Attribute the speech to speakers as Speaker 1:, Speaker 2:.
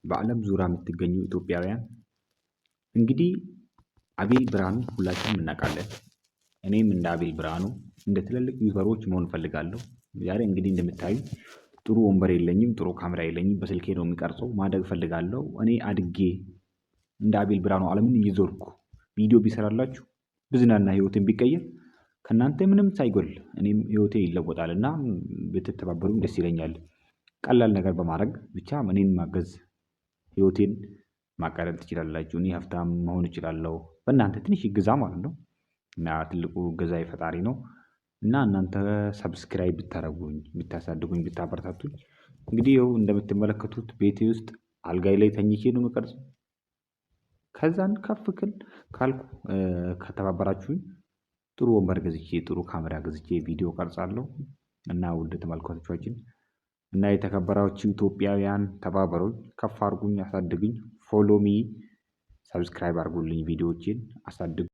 Speaker 1: በዓለም ዙሪያ የምትገኙ ኢትዮጵያውያን፣ እንግዲህ አቤል ብርሃኑ ሁላችንም እናውቃለን። እኔም እንደ አቤል ብርሃኑ እንደ ትልልቅ ዩቱበሮች መሆን እፈልጋለሁ። ዛሬ እንግዲህ እንደምታዩ ጥሩ ወንበር የለኝም፣ ጥሩ ካሜራ የለኝም። በስልኬ ነው የሚቀርጸው። ማደግ እፈልጋለሁ። እኔ አድጌ እንደ አቤል ብርሃኑ ዓለምን እየዞርኩ ቪዲዮ ቢሰራላችሁ፣ ብዝናና፣ ህይወትን ቢቀየር፣ ከእናንተ ምንም ሳይጎል እኔም ህይወቴ ይለወጣል እና ብትተባበሩኝ ደስ ይለኛል። ቀላል ነገር በማድረግ ብቻ እኔን ማገዝ፣ ህይወቴን ማቃለል ትችላላችሁ። እኔ ሀብታም መሆን እችላለሁ በእናንተ ትንሽ እገዛ ማለት ነው። እና ትልቁ እገዛ የፈጣሪ ነው። እና እናንተ subscribe ብታደርጉኝ፣ ብታሳድጉኝ፣ ብታበረታቱኝ፣ እንግዲህ ይኸው እንደምትመለከቱት ቤቴ ውስጥ አልጋይ ላይ ተኝቼ ነው የምቀርጸው። ከዛን ከፍ ክል ካልኩ ከተባበራችሁኝ ጥሩ ወንበር ገዝቼ፣ ጥሩ ካሜራ ገዝቼ ቪዲዮ ቀርጻለሁ። እና ውድ ተመልካቾቻችን እና የተከበራችሁ ኢትዮጵያውያን፣ ተባበሩኝ፣ ከፍ አድርጉኝ፣ አሳድጉኝ። Follow me፣ subscribe አድርጉልኝ፣ ቪዲዮዎችን አሳድጉ።